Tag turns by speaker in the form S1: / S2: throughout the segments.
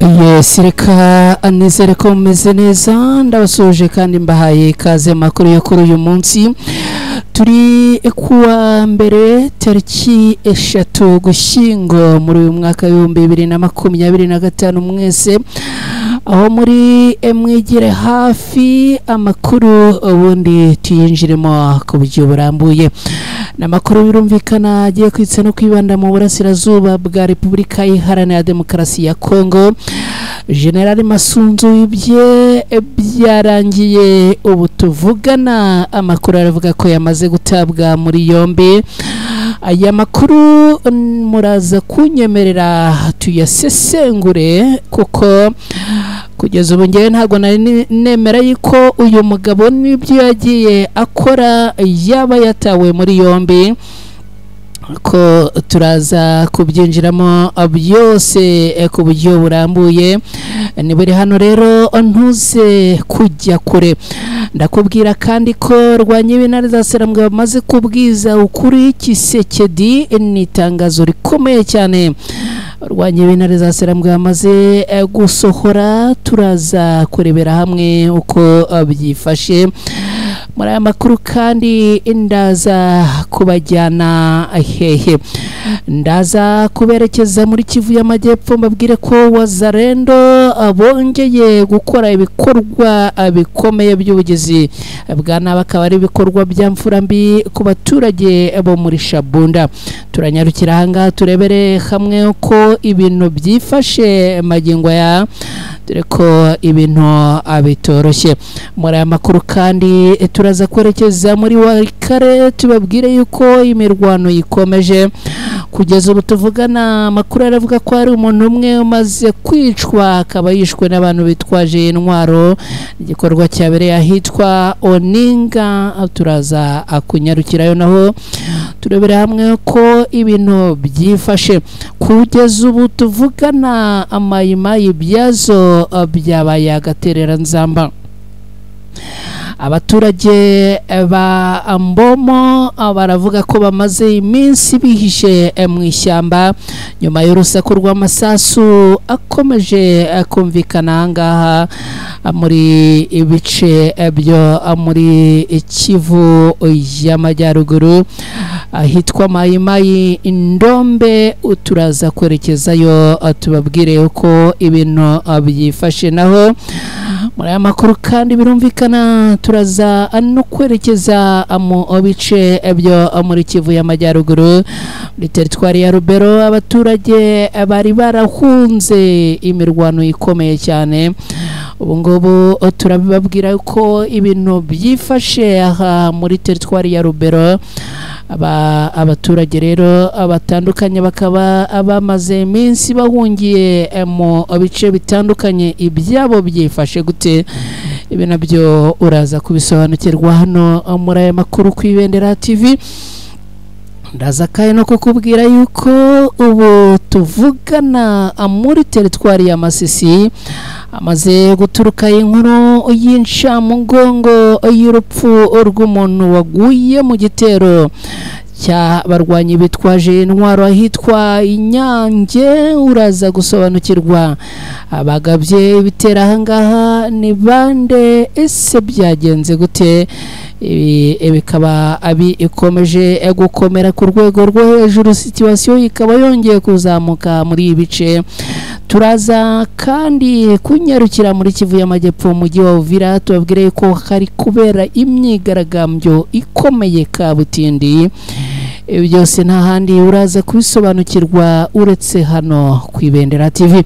S1: Yes, reka nizere ko mumeze neza, ndabasuje kandi mbahaye ikaze makuru yo kuri uyu munsi. Turi kuwa mbere tariki 3 Gushyingo muri uyu mwaka 2025. Mwese aho muri mwigire hafi amakuru ubundi tuyinjiremo ku buryo burambuye. N'amakuru birumvikana agiye kwitsa no kwibanda mu burasirazuba bwa Repubulika Iharanira Demokarasi ya Kongo. General Masunzu ibye byarangiye, ubu tuvugana amakuru aravuga ko yamaze gutabwa muri yombi. Aya makuru muraza kunyemerera tuyasesengure, kuko kugeza ubu ngewe ntabwo nari nemera yuko uyu mugabo n'ibyo yagiye akora yaba yatawe muri yombi, ko turaza kubyinjiramo byose ku buryo burambuye. Ni buri hano rero ntuze kujya kure. Ndakubwira kandi ko Rwanyibintare za Sarambwe bamaze kubwiza ukuri Tshisekedi, ni itangazo rikomeye cyane Rwanyibintare za Sarambwe bamaze gusohora. Turaza kurebera hamwe uko byifashe muri aya makuru. Kandi ndaza kubajyana hehe? Ndaza kuberekeza muri Kivu y'Amajyepfo, mbabwire ko Wazalendo bongeye gukora ibikorwa bikomeye by'ubugizi bwa nabi, akaba ari ibikorwa bya mfura mbi ku baturage bo muri Shabunda. Turanyarukira ahangaha turebere hamwe uko ibintu byifashe magingo ya, dore ko ibintu bitoroshye. Muri aya makuru kandi turaza kwerekeza muri Walikare, tubabwire yuko imirwano ikomeje. Kugeza ubu tuvugana amakuru aravuga ko hari umuntu umwe umaze kwicwa, akaba yishwe n'abantu bitwaje intwaro. Igikorwa cyabereye ahitwa Oninga, turaza kunyarukirayo naho turebera hamwe ko ibintu byifashe. Kugeza ubu tuvugana amayimayi byazo byabaye agatereranzamba. Abaturage ba Mbomo baravuga ko bamaze iminsi bihishe mu ishyamba nyuma y'urusaku rw'amasasu akomeje kumvikana ahangaha muri ibice byo muri Kivu y'Amajyaruguru ahitwa Mayimayi Indombe. Turaza kwerekezayo tubabwire uko ibintu byifashe naho. Muri aya makuru kandi birumvikana turaza no kwerekeza mu bice byo muri Kivu y'Amajyaruguru muri teritwari ya Rubero. Abaturage bari barahunze imirwano ikomeye cyane, ubu ngubu turabibabwira ko ibintu byifashe aha muri teritwari ya Rubero. Abaturage rero batandukanye bakaba bamaze iminsi bahungiye mu bice bitandukanye, ibyabo byifashe gute? Ibi nabyo uraza kubisobanukirwa hano muri aya makuru ku Ibendera TV. Ndaza kandi no kukubwira yuko ubu tuvugana muri teritwari ya Masisi amaze guturuka inkuru y'incamugongo y'urupfu rw'umuntu waguye mu gitero cy'abarwanyi bitwaje intwaro ahitwa Inyange. Uraza gusobanukirwa abagabye ibitera ahangaha ni bande, ese byagenze gute? Ibi bikaba ikomeje gukomera ku rwego rwo hejuru, situation ikaba yongeye kuzamuka muri ibi bice. Turaza kandi kunyarukira muri Kivu y'Amajyepfo mu mujyi wa Uvira, tubabwire ko hari kubera imyigaragambyo ikomeye kabutindi. Ibi byose nta handi uraza kubisobanukirwa uretse hano ku Ibendera TV.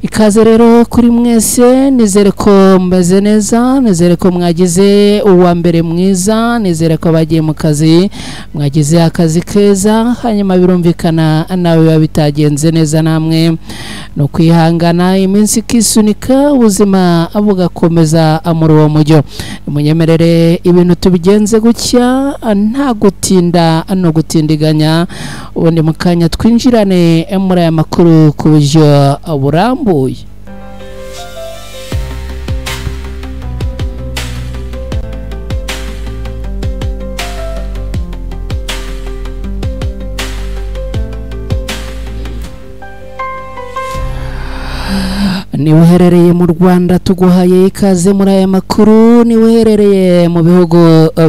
S1: Ikaze rero kuri mwese, nizere ko mumeze neza, nizere ko mwagize uwa mbere mwiza, nizere ko bagiye mu kazi mwagize akazi keza. Hanyuma birumvikana nawe biba bitagenze neza namwe no kwihangana, iminsi ikisunika ubuzima bugakomeza muri uwo mujyo. Munyemerere ibintu tubigenze gutya, nta gutinda no gutindiganya, ubundi mu kanya twinjirane muri aya makuru ku buryo burambuye. Niba uherereye mu Rwanda tuguhaye ikaze muri aya makuru, niba uherereye mu bihugu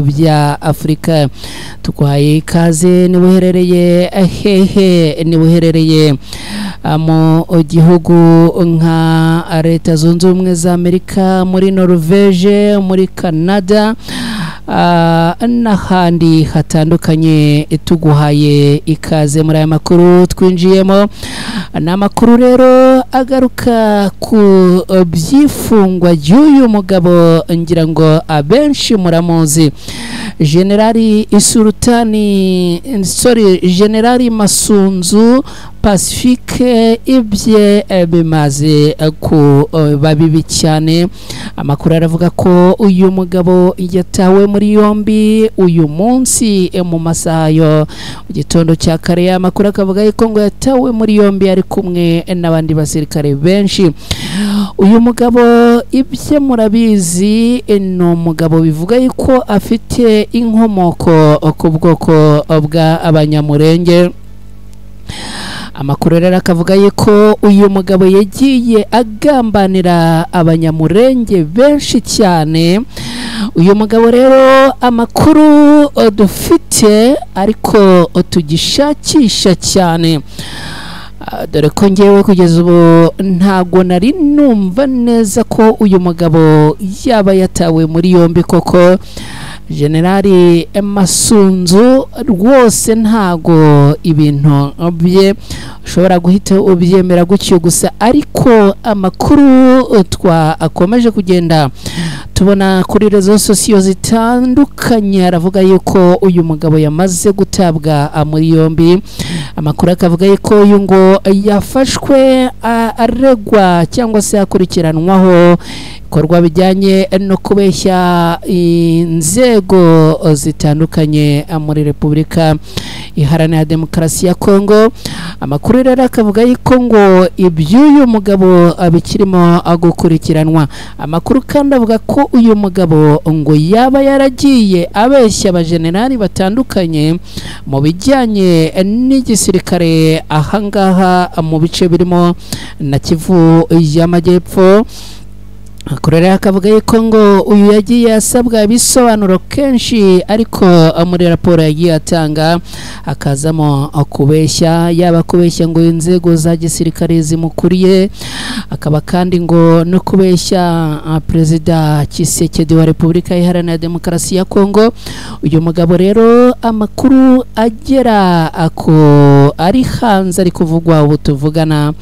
S1: bya Afurika tuguhaye ikaze, niba uherereye hehe, niba uherereye mu gihugu nka Leta Zunze Ubumwe za Amerika, muri Norvege, muri Canada n'ahandi hatandukanye, tuguhaye ikaze muri aya makuru twinjiyemo. Ni amakuru rero agaruka ku byifungwa ry'uyu mugabo, ngira ngo abenshi muramuzi, Generali Isurutani, sorry, Generali Masunzu Pacifique. Ibye bimaze kuba bibi cyane. Amakuru aravuga ko uyu mugabo yatawe muri yombi uyu munsi mu masaha yo gitondo cya kare. Amakuru akavuga yuko ngo yatawe muri yombi ari kumwe n'abandi basirikare benshi. Uyu mugabo ibye murabizi, ni umugabo bivuga yuko afite inkomoko ku bwoko bw'Abanyamurenge. Amakuru rero akavuga yuko uyu mugabo yagiye agambanira Abanyamurenge benshi cyane. Uyu mugabo rero amakuru dufite ariko tugishakisha cyane, dore ko ngewe kugeza ubu ntago nari numva neza ko uyu mugabo yaba yatawe muri yombi koko. Generali Masunzu rwose ntago ibintu bye ushobora guhita ubyemera gutyo gusa, ariko amakuru twakomeje kugenda tubona kuri rezo sosiyo zitandukanye aravuga yuko uyu mugabo yamaze gutabwa muri yombi. Amakuru akavuga yuko uyu ngo yafashwe aregwa cyangwa se akurikiranwaho ibikorwa bijyanye no kubeshya inzego zitandukanye muri Repubulika Iharanira Demokarasi ya Kongo. Amakuru rero akavuga yuko ngo iby'uyu mugabo bikirimo gukurikiranwa. Amakuru kandi avuga ko uyu mugabo ngo yaba yaragiye abeshya abajenerali batandukanye mu bijyanye n'igisirikare ahangaha mu bice birimo na Kivu y'Amajyepfo. Akorera akavuga yuko ngo uyu yagiye asabwa ibisobanuro kenshi, ariko muri raporo yagiye atanga akazamo kubeshya, yaba kubeshya ngo inzego za gisirikare zimukuriye, akaba kandi ngo no kubeshya Perezida Tshisekedi wa Repubulika Iharanira Demokarasi ya Kongo. Uyu mugabo rero amakuru agera ako ari hanze ari kuvugwa ubu tuvugana,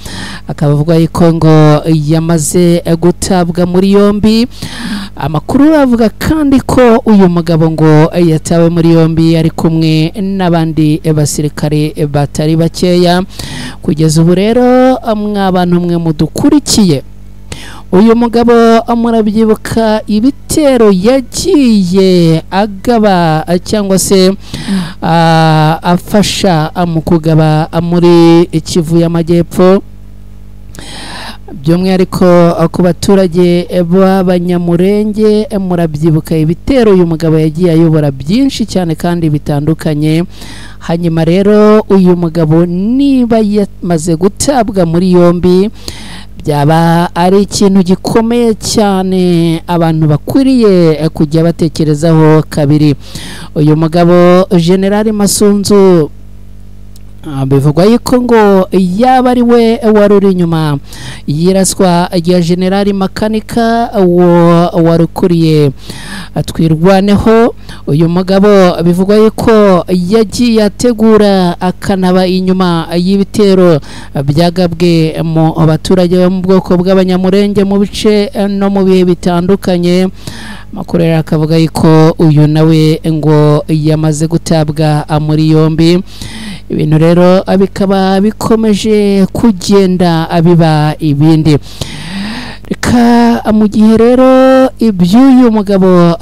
S1: akaba avuga yuko ngo yamaze gutabwa muri yombi. Amakuru avuga kandi ko uyu mugabo ngo yatawe muri yombi ari kumwe n'abandi basirikare batari bakeya. Kugeza ubu rero mwabantu mwe mudukurikiye, uyu mugabo murabyibuka ibitero yagiye agaba cyangwa se afasha mu kugaba muri Kivu y'Amajyepfo, by'umwihariko ku baturage b'Abanyamurenge. Murabyibuka ibitero uyu mugabo yagiye ayobora byinshi cyane kandi bitandukanye. Hanyuma rero uyu mugabo niba yamaze gutabwa muri yombi, byaba ari ikintu gikomeye cyane abantu bakwiriye kujya batekerezaho kabiri. Uyu mugabo Generali Masunzu bivugwa yuko ngo yaba ari we wari uri inyuma y'iraswa rya Generali Makanika wari ukuriye Twirwaneho. Uyu mugabo bivugwa yuko yagiye ategura akanaba inyuma y'ibitero byagabwe mu baturage bo mu bwoko bw'Abanyamurenge mu bice no mu bihe bitandukanye. Amakuru rero akavuga yuko uyu nawe ngo yamaze gutabwa muri yombi. Ibintu rero bikaba bikomeje kugenda biba ibindi. Reka mu gihe rero iby'uyu mugabo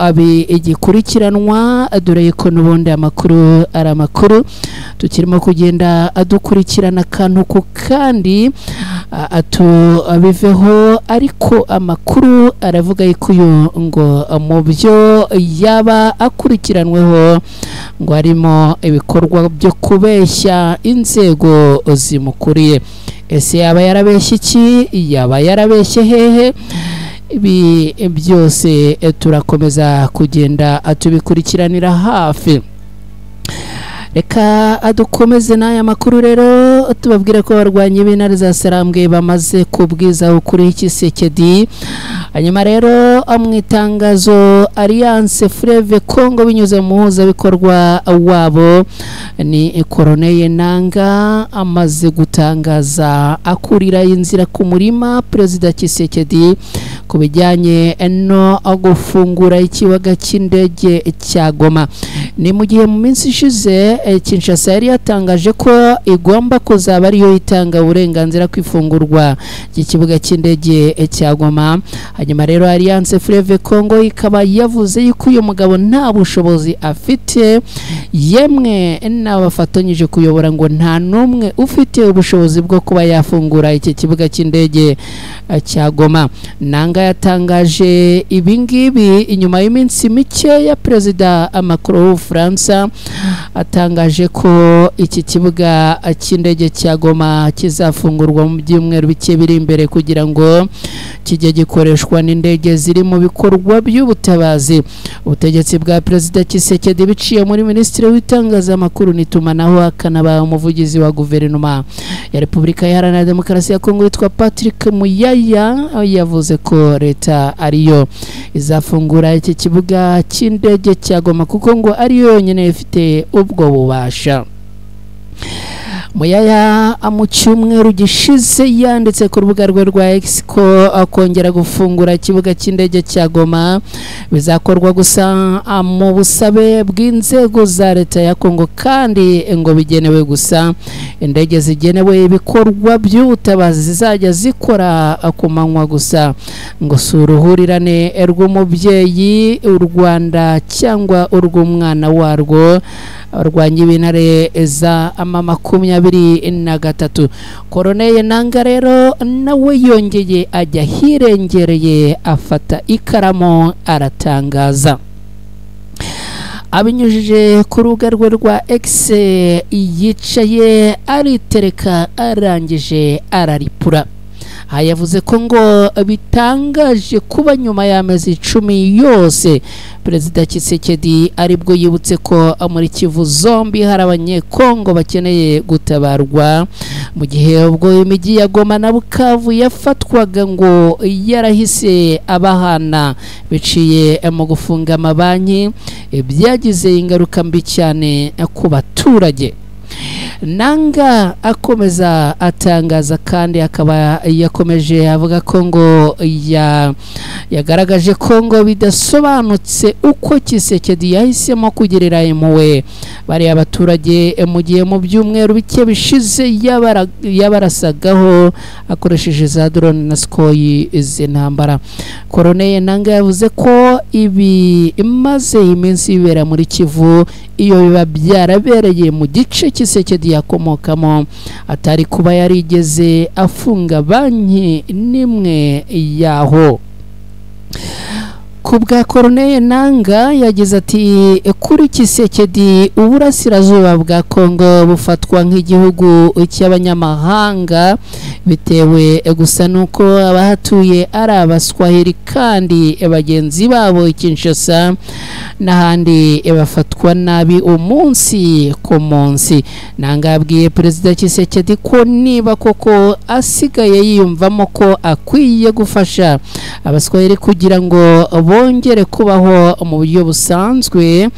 S1: igikurikiranwa, dore ko n'ubundi amakuru ari amakuru tukirimo kugenda adukurikirana akantu ku kandi atubiveho, ariko amakuru aravuga yuko uyu ngo mu byo yaba akurikiranweho ngo harimo ibikorwa byo kubeshya inzego zimukuriye. Ese yaba yarabeshye iki? Yaba yarabeshye hehe? Ibi byose turakomeza kugenda tubikurikiranira hafi. Reka adukomeze n'aya makuru rero tubabwire ko abarwanyi b'intare za Sarambwe bamaze kubwiza ukuri Tshisekedi. Hanyuma rero mu itangazo Alliance Fleuve Congo binyuze mu muhuzabikorwa wabo ni Corneille Nanga amaze gutangaza akurira inzira ku murima Perezida Tshisekedi ku bijyanye no gufungura ikibuga cy'indege cya Goma. Ni mu gihe mu minsi ishize Kinshasa yari yatangaje ko igomba kuzaba ariyo itanga uburenganzira ku ifungurwa ry'ikibuga cy'indege cya Goma. Hanyuma rero Alliance Fleuve Congo ikaba yavuze yuko uyu mugabo nta bushobozi afite, yemwe n'abafatanyije kuyobora ngo nta n'umwe ufite ubushobozi bwo kuba yafungura iki kibuga cy'indege cya Goma. Nanga yatangaje ibingibi inyuma y'iminsi mike ya Perezida Macron w'Ubufaransa atangaje ko iki kibuga cy'indege cya Goma kizafungurwa mu byumweru bike biri imbere kugira ngo kijye gikoreshwa n'indege ziri mu bikorwa by'ubutabazi. Ubutegetsi bwa Perezida Tshisekedi biciye muri Minisitiri w'itangazamakuru n'itumanaho akanaba umuvugizi wa guverinoma ya Repubulika Iharanira Demokarasi ya Kongo witwa Patrick Muyaya yavuze ko leta ariyo izafungura iki kibuga cy'indege cya Goma kuko ngo ariyo yonyine ifite ubwo bubasha. Muyaya mu cyumweru gishize yanditse ku rubuga rwe rwa X ko akongera gufungura ikibuga cy'indege cya Goma bizakorwa gusa mu busabe bw'inzego za leta ya Kongo, kandi ngo bigenewe gusa indege zigenewe ibikorwa by'ubutabazi zizajya zikora ku manywa gusa, ngo si uruhurirane rw'umubyeyi u Rwanda cyangwa urw'umwana warwo. Abarwanyi b'intare za M23. Corneille Nanga rero nawe yongeye ajya hirengereye afata ikaramu aratangaza abinyujije ku rubuga rwe rwa X, yicaye aritereka arangije araripura. Aha yavuze ko ngo bitangaje kuba nyuma y'amezi 10 yose Perezida Tshisekedi aribwo yibutse ko muri Kivu zombi hari abanyekongo bakeneye gutabarwa, mu gihe ubwo imijyi ya Goma na Bukavu yafatwaga ngo yarahise abahana biciye mu gufunga amabanki, byagize ingaruka mbi cyane ku baturage. Nanga akomeza atangaza kandi akaba yakomeje avuga ko ngo yagaragaje ko ngo bidasobanutse uko Tshisekedi yahisemo kugirira impuhwe bari abaturage mu gihe mu byumweru bike bishize yabarasagaho akoresheje za drone na Sukhoi z'intambara. Corneille Nanga yavuze ko ibi imaze iminsi ibera muri Kivu iyo biba byarabereye mu gice Tshisekedi yakomokamo atari kuba yarigeze afunga banki nimwe yaho. Ku bwa Corneille Nanga yagize ati kuri Tshisekedi uburasirazuba bwa Kongo bufatwa nk'igihugu cy'abanyamahanga bitewe gusa nuko abahatuye ari abaswahili kandi bagenzi babo i Kinshasa n'ahandi bafatwa nabi umunsi ku munsi. Nanga yabwiye Perezida Tshisekedi ko niba koko asigaye yiyumvamo ko akwiye gufasha abaswahili kugira ngo bongere kubaho mu buryo busanzwe,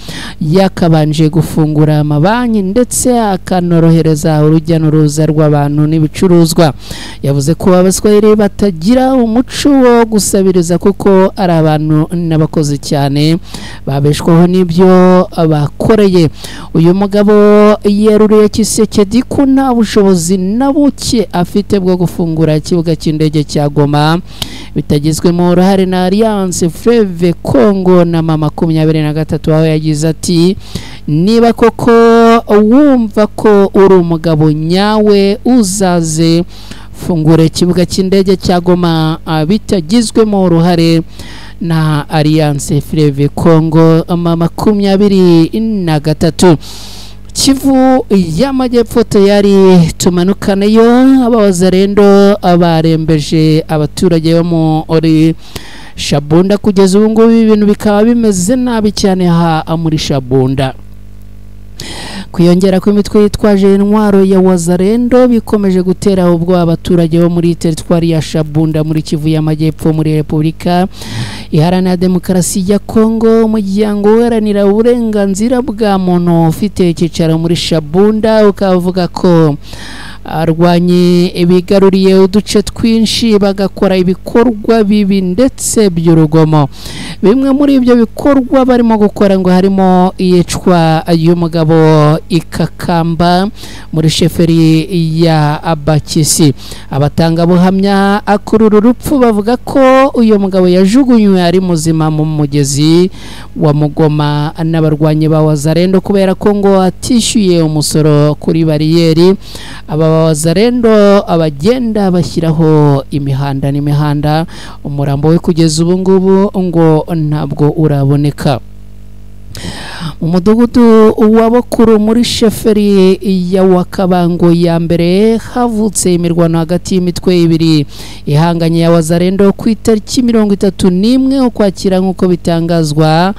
S1: yakabanje gufungura amabanki ndetse akanorohereza urujya n'uruza rw'abantu n'ibicuruzwa. Yavuze ko abaswahili batagira umuco wo gusabiriza kuko ari abantu n'abakozi cyane babeshwaho n'ibyo bakoreye. Uyu mugabo yeruriye Tshisekedi ko nta bushobozi na buke afite bwo gufungura ikibuga cy'indege cya Goma bitagizwemo uruhare na Alliance Fleuve Congo na M23, aho yagize ati niba koko wumva ko uri umugabo nyawe uzaze fungure ikibuga cy'indege cya Goma bitagizwemo uruhare na Alliance Fleuve Congo M23. Kivu y'Amajyepfo tayari tumanukaneyo. Abawazarendo abarembeje abaturage bo muri Shabunda. Kugeza ubu ngubu ibintu bikaba bimeze nabi cyane ha muri Shabunda. Kwiyongera kw'imitwe yitwaje intwaro ya Wazarendo bikomeje gutera ubwoba abaturage bo muri teritwari ya Shabunda muri Kivu y'Amajyepfo muri Repubulika Iharanira Demokarasi ya Kongo. Umuryango uharanira uburenganzira bwa muntu ufite icyicaro muri Shabunda ukavuga ko arwanye bigaruriye uduce twinshi, bagakora ibikorwa bibi ndetse by'urugomo. Bimwe muri ibyo bikorwa barimo gukora ngo harimo iyicwa y'umugabo Ikakamba muri sheferi ya Abakisi. Abatangabuhamya kuri uru rupfu bavuga ko uyu mugabo yajugunywe ari muzima mu mugezi wa Mugoma n'abarwanyi ba Wazarendo kubera ko ngo atishyuye umusoro kuri bariyeri. Aba Wazarendo abagenda bashyiraho imihanda n'imihanda. Umurambo we kugeza ubu ngubu ngo ntabwo uraboneka. Umudugudu wa Bakuru muri sheferi ya Wakabango ya mbere havutse imirwano hagati y'imitwe ibiri ihanganye ya Wazarendo ku itariki 31 Ukwakira, nk'uko bitangazwa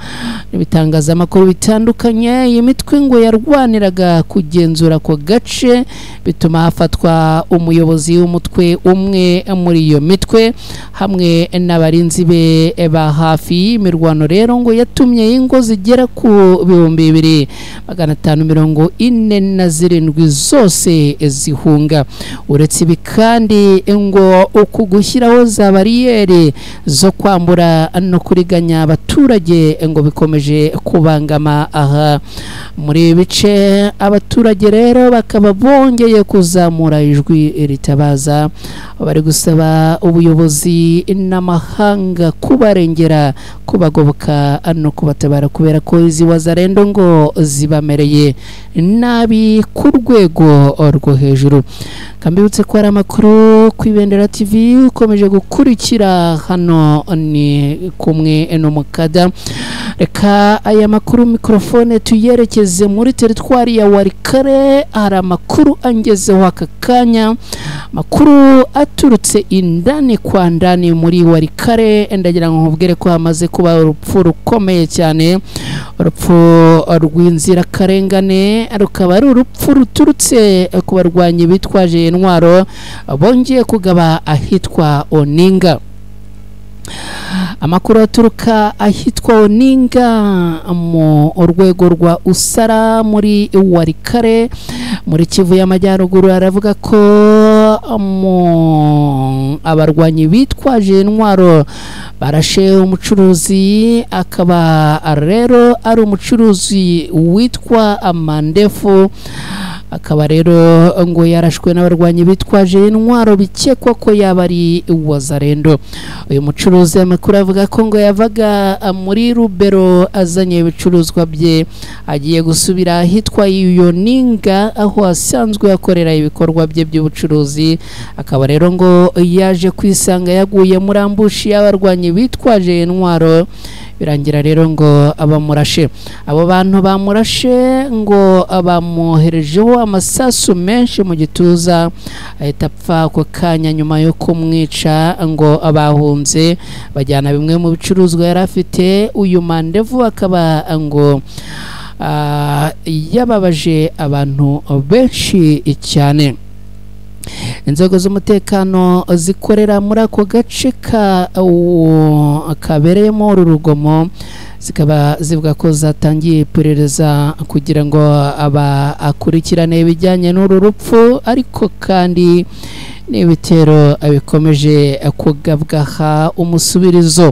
S1: n'ibitangazamakuru bitandukanye. Iyi mitwe ngo yarwaniraga kugenzura ako gace, bituma hafatwa umuyobozi w'umutwe umwe muri iyo mitwe hamwe n'abarinzi be ba hafi. Imirwano rero ngo yatumye ingo zigera ku 2547 zose zihunga. Uretse ibi kandi ngo uku gushyiraho za bariyeri zo kwambura no kuriganya abaturage ngo bikomeje kubangama aha muri bice. Abaturage rero bakaba bongeye kuzamura ijwi ritabaza, bari gusaba ubuyobozi n'amahanga kubarengera, kubagoboka no kubatabara, kubera ko izi Wazarendo ngo zibamereye nabi ku rwego rwo hejuru. Kambibutse ko ari amakuru ku Ibendera TV ukomeje gukurikira, hano ni kumwe n'umukada. Reka aya makuru mikrofone tuyerekeze muri teritwari ya Warikare. Hari amakuru angezeho aka kanya, makuru aturutse indani kwa ndani muri Warikare. Ndagira ngo nkubwire ko hamaze kuba urupfu rukomeye cyane, urupfu rw'inzirakarengane, rukaba ari urupfu ruturutse ku barwanyi bitwaje intwaro bongeye kugaba ahitwa Oninga. Amakuru aturuka ahitwa Oninga mu rwego rwa Usara muri Warikare muri Kivu y'Amajyaruguru aravuga ko abarwanyi bitwaje intwaro barashe umucuruzi, akaba rero ari umucuruzi witwa Amandefu. Akaba rero ngo yarashwe n'abarwanyi bitwaje intwaro bikekwa ko yaba ari Wazarendo. Uyu mucuruzi amakuru avuga ko ngo yavaga muri Rubero azanye ibicuruzwa bye, agiye gusubira ahitwa Yoninga aho asanzwe akorera ibikorwa bye by'ubucuruzi. Akaba rero ngo yaje kwisanga yaguye muri ambushi y'abarwanyi bitwaje intwaro, birangira rero ngo abamurashe. Abo bantu bamurashe ngo abamuherejeho amasasu menshi mu gituza, ahita apfa ako kanya. Nyuma yo kumwica ngo abahunze bajyana bimwe mu bicuruzwa yari afite. Uyu Mandevu akaba ngo yababaje abantu benshi cyane. Inzego z'umutekano zikorera muri ako gace kabereyemo uru rugomo zikaba zivuga ko zatangiye iperereza kugira ngo abakurikirane ibijyanye n'uru rupfu, ariko kandi n'ibitero bikomeje kugabwaha umusubirizo.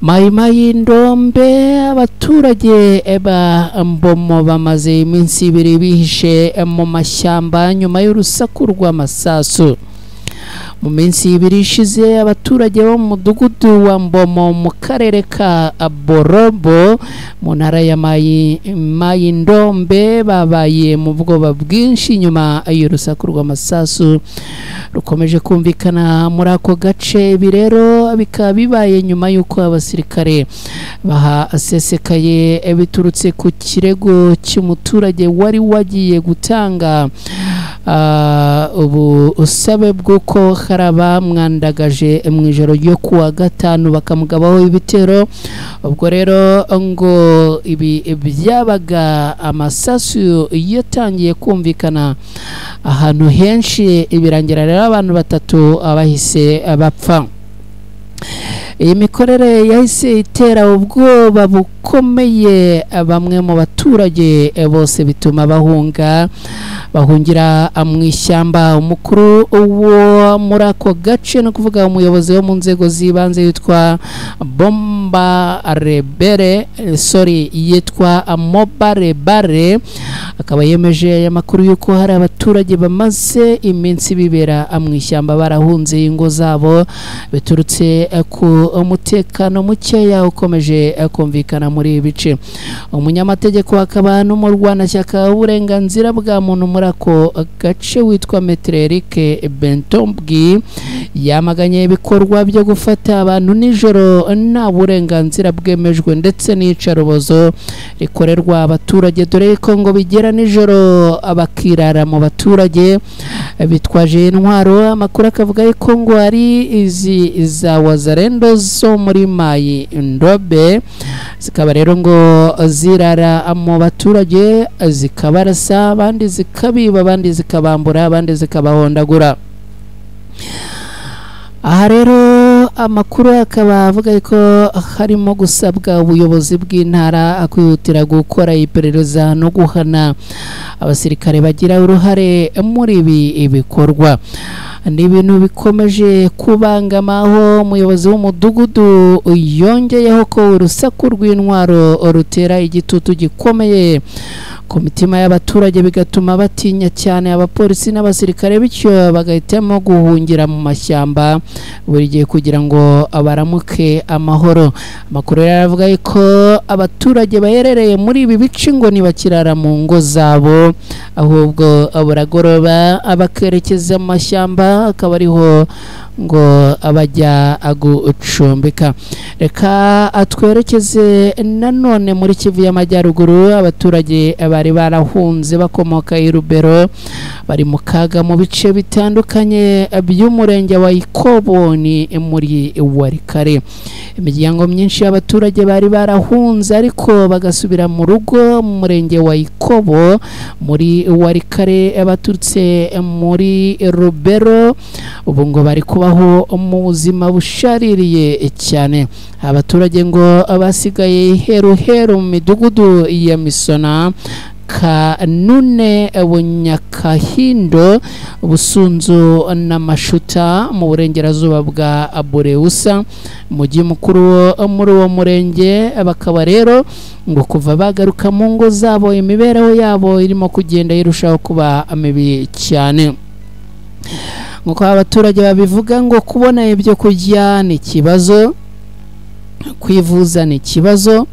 S1: Mayimayi Ndombe, abaturage ba Mbomo bamaze iminsi ibiri bihishe mu mashyamba nyuma y'urusaku rw'amasasu. Mu minsi ibiri ishize abaturage bo mu mudugudu wa Mbomo mu karere ka Borobo mu ntara ya Mayi Ndombe babaye mu bwoba bwinshi nyuma y'urusaku rw'amasasu rukomeje kumvikana muri ako gace. Ibi rero bikaba bibaye nyuma y'uko abasirikare bahasesekaye biturutse ku kirego cy'umuturage wari wagiye gutanga ubusabe bw'uko hari abamwandagaje mu ijoro ryo kuwa gatanu bakamugabaho ibitero. Ubwo rero ngo ibi byabaga amasasu yatangiye kumvikana ahantu henshi, ibirangira rero abantu batatu bahise bapfa. Iyi mikorere yahise itera ubwoba bukomeye bamwe mu baturage bose, bituma bahungira mu ishyamba. Umukuru wo muri ako gace, no kuvuga umuyobozi wo mu nzego z'ibanze yitwa Bomba Rebere, sorry, yitwa Moba Rebare, akaba yemeje aya makuru y'uko hari abaturage bamaze iminsi bibera mu ishyamba barahunze ingo zabo biturutse ku umutekano mukeya ukomeje kumvikana muri ibi bice. Umunyamategeko akaba n'umurwanashyaka w'uburenganzira bwa muntu muri ako gace witwa Maître Eric Bentombwi yamaganye ibikorwa byo gufata abantu nijoro nta burenganzira bwemejwe ndetse n'iyicarubozo rikorerwa abaturage, dore ko ngo bigera nijoro bakirara mu baturage bitwaje intwaro. Amakuru akavuga ko ngo ari izi za Wazalendo zo muri Mayi Ndobe, zikaba rero ngo zirara mu baturage zikabarasa, abandi zikabiba, abandi zikabambura, abandi zikabahondagura. Aha rero amakuru akaba avuga ko harimo gusabwa ubuyobozi bw'intara kwihutira gukora iperereza no guhana abasirikare bagira uruhare muri ibi bikorwa. Ni ibintu bikomeje kubangamaho. Umuyobozi w'umudugudu yongeyeho ko urusaku rw'intwaro rutera igitutu gikomeye ku mitima y'abaturage, bigatuma batinya cyane abapolisi n'abasirikare, bityo bagahitamo guhungira mu mashyamba buri gihe kugira ngo baramuke amahoro. Amakuru rero avuga ko abaturage baherereye muri ibi bice ngo ntibakirara mu ngo zabo, ahubwo buragoroba bakerekeza mu mashyamba, akaba ariho ngo abajya gucumbika. Reka atwerekeze nanone muri Kivu y'Amajyaruguru. Abaturage bari barahunze bakomoka i Rubero bari mu kaga mu bice bitandukanye by'umurenge wa Ikoboni muri Warikare. Imiryango myinshi y'abaturage bari barahunze ariko bagasubira mu rugo mu murenge wa Ikobo muri Warikare baturutse muri Rubero, ubu ngo bari kubaho mu buzima bushaririye cyane. Abaturage ngo basigaye heru heru mu midugudu ya Misona, Kanune, Bunyakahindo, Busunzu n'Amashuta mu burengerazuba bwa Bureusa, mujyi mukuru muri uwo murenge. Bakaba rero ngo kuva bagaruka mu ngo zabo imibereho yabo irimo kugenda irushaho kuba mibi cyane. Nk'uko abaturage babivuga, ngo kubona ibyo kurya ni ikibazo, kwivuza ni ikibazo,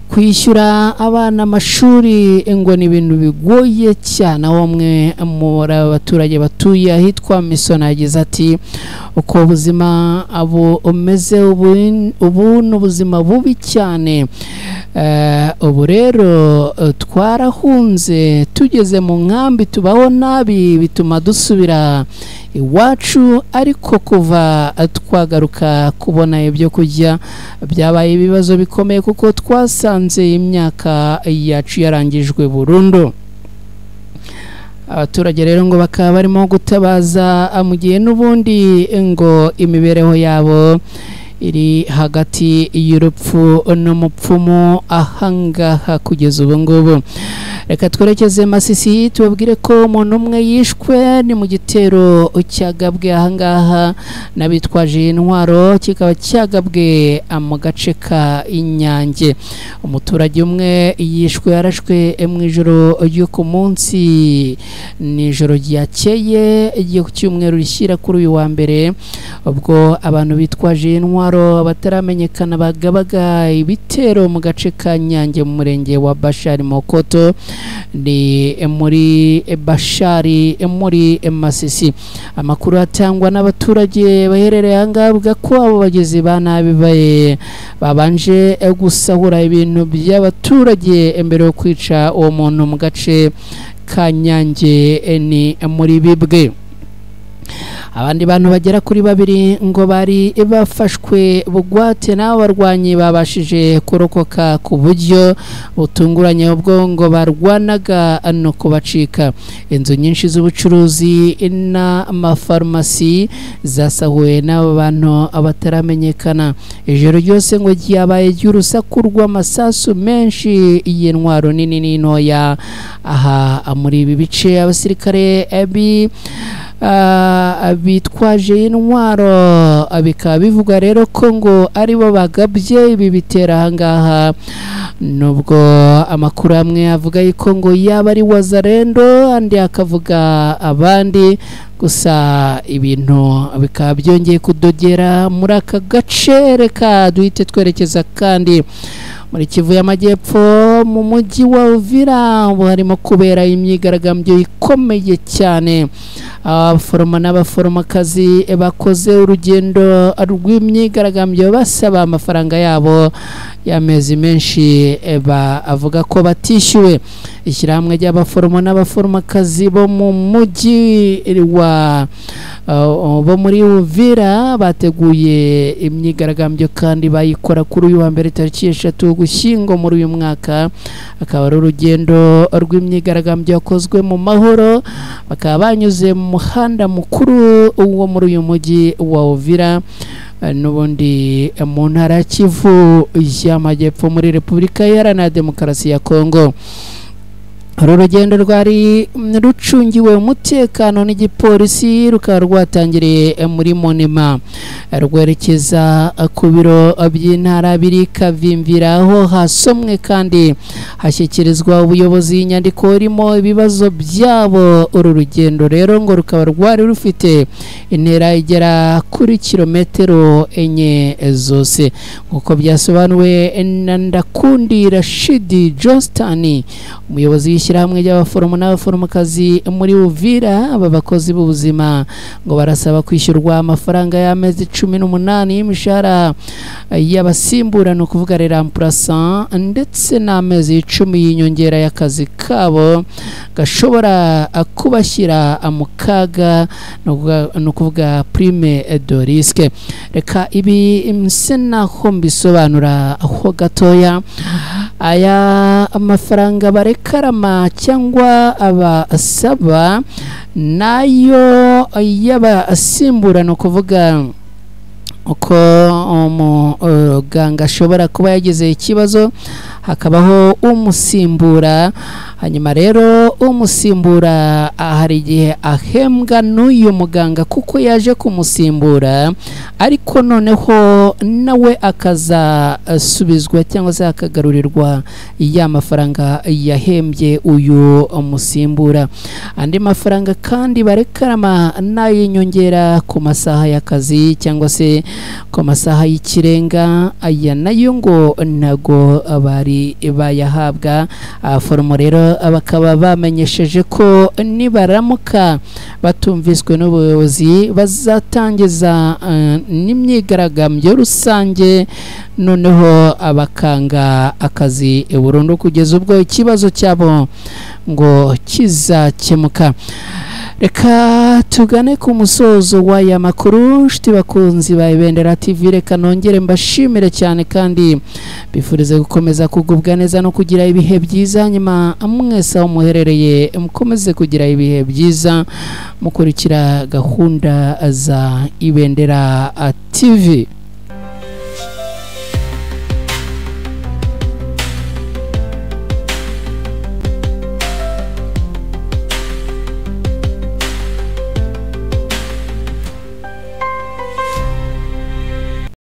S1: kwishyura abana amashuri ngo ni ibintu bigoye cyane. Aho umwe muri aba baturage batuye ahitwa Misona yagize ati: "Uko ubuzima abo umeze ubu ni ubuzima bubi cyane. Ubu rero twarahunze tugeze mu nkambi tubaho nabi, bituma dusubira iwacu, ariko kuva twagaruka kubona ibyo kurya byabaye ibibazo bikomeye kuko twasanze imyaka yacu yarangijwe burundu." Abaturage rero ngo bakaba barimo gutabaza mu gihe n'ubundi ngo imibereho yabo iri hagati y'urupfu n'umupfumu ahangaha kugeza ubu ngubu. Reka twerekeze Masisi tubabwire ko umuntu umwe yishwe ni mu gitero cyagabwe ahangaha n'abitwaje intwaro, kikaba cyagabwe mu gace ka Inyange. Umuturage umwe yishwe yarashwe mu ijoro ryo ku munsi, ni ijoro ryakeye ryo ku cyumweru rishyira kuri uyu wa mbere, ubwo abantu bitwaje intwaro bataramenyekana bagabaga ibitero mu gace ka Nyange mu murenge wa Bashari Mokoto. Ni muri Bashari muri Masisi. Amakuru atangwa n'abaturage baherereye ahangaha avuga ko abo bagizi ba nabi babanje gusahura ibintu by'abaturage mbere yo kwica uwo muntu mu gace ka Nyange ni muri Bibwe. Abandi bantu bagera kuri babiri ngo bari bafashwe bugwate n'abo barwanyi babashije kurokoka ku buryo butunguranye ubwo ngo barwanaga no kubacika. Inzu nyinshi z'ubucuruzi n'amafarumasi zasahuwe n'abo bantu bataramenyekana. Ijoro ryose ngo ryabaye ry'urusaku rw'amasasu menshi y'intwaro nini n'intoya. Aha muri ibi bice abasirikare bitwaje intwaro, bikaba bivuga rero ko ngo aribo bagabye ibi bitera ahangaha, nubwo amakuru amwe avuga yuko ngo yaba ari Wazalendo andi akavuga abandi. Gusa ibintu bikaba byongeye kudogera muri aka gace. Reka duhite twerekeza kandi muri Kivu y'Amajyepfo mu mujyi wa Uvira harimo kubera imyigaragambyo ikomeye cyane. Abaforomo n'abaforomokazi bakoze urugendo rw'imyigaragambyo basaba amafaranga yabo y'amezi menshi bavuga ko batishyuwe. Ishyirahamwe ry'abaforomo n'abaforomokazi bo mu mujyi wa bo muri Uvira bateguye imyigaragambyo kandi bayikora kuri uyu wa mbere tariki 3 Ugushyingo muri uyu mwaka. Akaba ari urugendo rw'imyigaragambyo yakozwe mu mahoro, bakaba banyuze mu muhanda mukuru wo muri uyu mujyi wa Uvira n'ubundi mu ntara ya Kivu y'Amajyepfo muri Repubulika Iharanira Demokarasi ya Kongo. Uru rugendo rwari rucungiwe umutekano n'igipolisi, rukaba rwatangiriye muri Monima rwerekeza ku biro by'intara biri Kavimvira, aho hasomwe kandi hashyikirizwa ubuyobozi inyandiko irimo ibibazo byabo. Uru rugendo rero ngo rukaba rwari rufite intera igera kuri kilometero 4 zose, nk'uko byasobanuwe na Ndakundi Rashidi Johnston, umuyobozi w'ishyirahamwe ry'abaforomo n'abaforomokazi muri Uvira. Aba bakozi b'ubuzima ngo barasaba kwishyurwa amafaranga y'amezi 18 y'imishahara y'abasimbura, ni ukuvuga remplaçant, ndetse n'amezi 10 y'inyongera y'akazi kabo gashobora kubashyira mu kaga, ni ukuvuga prime de risque. Reka ibi mse naho mbisobanura ho gatoya. Aya amafaranga barekarama cyangwa abasaba nayo y'abasimbura, ni ukuvuga uko umuganga ashobora kuba yagize ikibazo hakabaho umusimbura, hanyuma rero umusimbura hari igihe ahembwa n'uyu muganga kuko yaje kumusimbura, ariko noneho nawe akazasubizwa cyangwa se akagarurirwa ya mafaranga yahembye uyu musimbura. Andi mafaranga kandi barekarama n'ay'inyongera ku masaha y'akazi cyangwa se ku masaha y'ikirenga, aya nayo ngo ntago bari bayahabwa. Abaforomo rero bakaba bamenyesheje ko nibaramuka batumviswe n'ubuyobozi bazatangiza n'imyigaragambyo rusange, noneho abakanga akazi burundu kugeza ubwo ikibazo cyabo ngo kizakemuka. Reka tugane ku musozo w'aya makuru, nshuti bakunzi ba Ibendera TV. Reka nongere mbashimire cyane kandi bifurize gukomeza kugubwa neza no kugira ibihe byiza. Nyuma mwese aho muherereye mukomeze kugira ibihe byiza mukurikira gahunda za Ibendera TV.